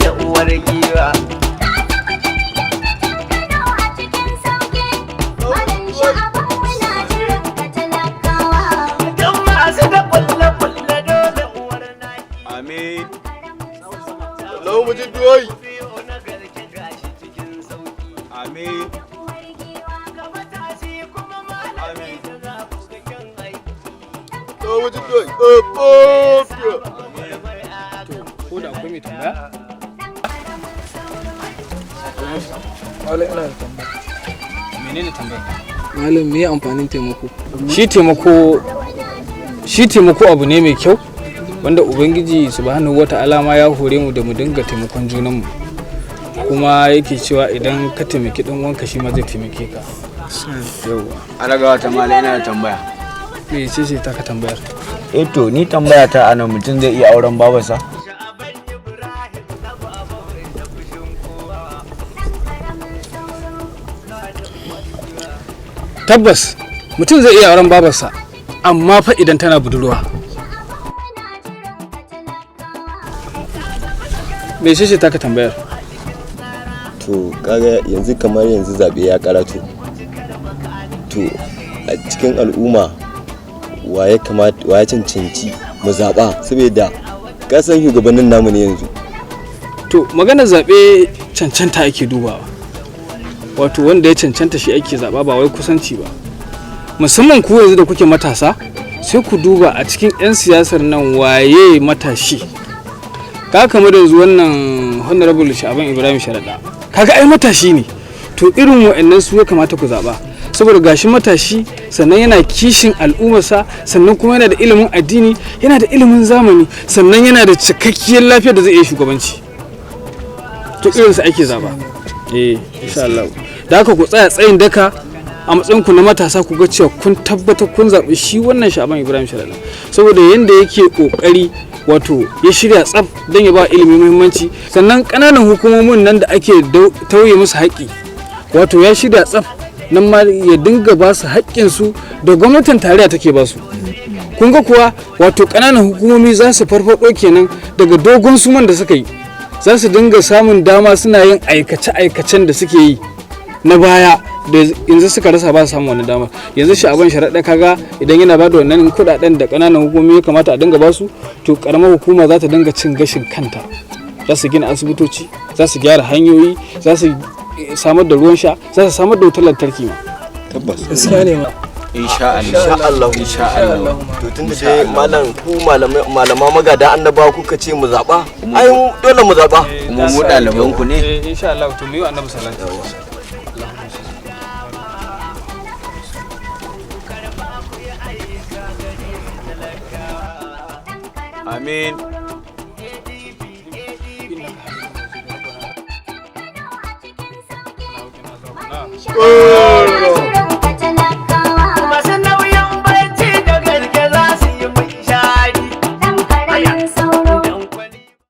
Da uwar giwa. Don masu da kulle-kulle dole uwar naki. Amin. Lau mu ji doyi. Biyo na garke gashi cikin sauki. Amin. Ga matashi kuma malami da za ku ga kyan aiki. Lau mu ji doyi. Oh, Ko da akwai mai tambaya? Malam, ina da tambaya. Menene tambaya? Malam, me amfanin taimako? Shi taimako abu ne mai kyau wanda Ubangiji Subhanahu Wata'ala ma ya hore mu da mu dinga taimakon junanmu, kuma yake cewa idan ka taimaki dan uwanka, shi ma zai taimake ka. Yauwa. Alagawa ta mala, ina da tambaya. Me ce ce taka tambayar? Eh, to ni tambaya ta anan, mutum zai iya auren babarsa? Sha'aban Ibrahim na baba mai da fushin kowa. Tabbas mutum zai iya auren babarsa, amma fa idan tana budurwa. Me ce ce taka tambayar? To kaga yanzu, kamar yanzu zaɓe ya karatu. To a cikin al'umma wa ya kamata, wa ya cancanci mu zaɓa? Saboda ka san shugabannin namu ne yanzu. To, maganar zaɓe cancanta ake dubawa, wato wanda ya cancanta shi ake zaɓa, ba wai kusanci ba. Musamman ku yanzu da kuke matasa, sai ku duba a cikin 'yan siyasar nan waye matashi. Ka kamar yanzu wannan Honorable Sha'aban Ibrahim Sharaɗa, kaga ai matashi ne. To irin wa'annan su ya kamata ku zaɓa, saboda gashi matashi, sannan yana kishin al'ummarsa, sannan kuma yana da ilimin addini, yana da ilimin zamani, sannan yana da cikakkiyar lafiyar da zai iya shugabanci. To irinsa ake zaba. Eh, insha Allah. Da haka ku tsaya tsayin daka a matsayin ku na matasa, ku ga cewa kun tabbatar kun zaɓi shi wannan Sha'aban Ibrahim Sharaɗa, saboda yanda yake kokari, wato ya shirya tsaf don ya ba ilimi muhimmanci, sannan ƙananan hukumomin nan da ake tauye musu haƙƙi, wato ya shirya tsaf nan ma ya dinga ba su haƙƙinsu da gwamnatin tarayya take ba su. Kun ga kuwa, wato ƙananan hukumomi za su farfaɗo kenan daga dogon suman da suka yi, za su dinga samun dama suna yin aikace-aikacen da suke yi na baya da yanzu suka rasa, ba su samun wani dama. Yanzu Sha'aban Sharaɗa, kaga idan yana ba da wannan kuɗaɗen da ƙananan hukumomi ya kamata a dinga basu, to ƙaramar hukuma za ta dinga cin gashin kanta, za su gina asibitoci, za su gyara hanyoyi, za su samar da ruwan sha, za su samar da wutar lantarki ma. Tabbas. Gaskiya ne ma. Insha Allah. Insha Allah. Insha Allah. To tunda dai malam, ku malamai, malama magada annabawa kuka ce mu zaɓa, ai dole mu zaɓa. Kuma mu ɗaliban ku ne. Insha Allah. To mu yi wa Annabi salati. Amin.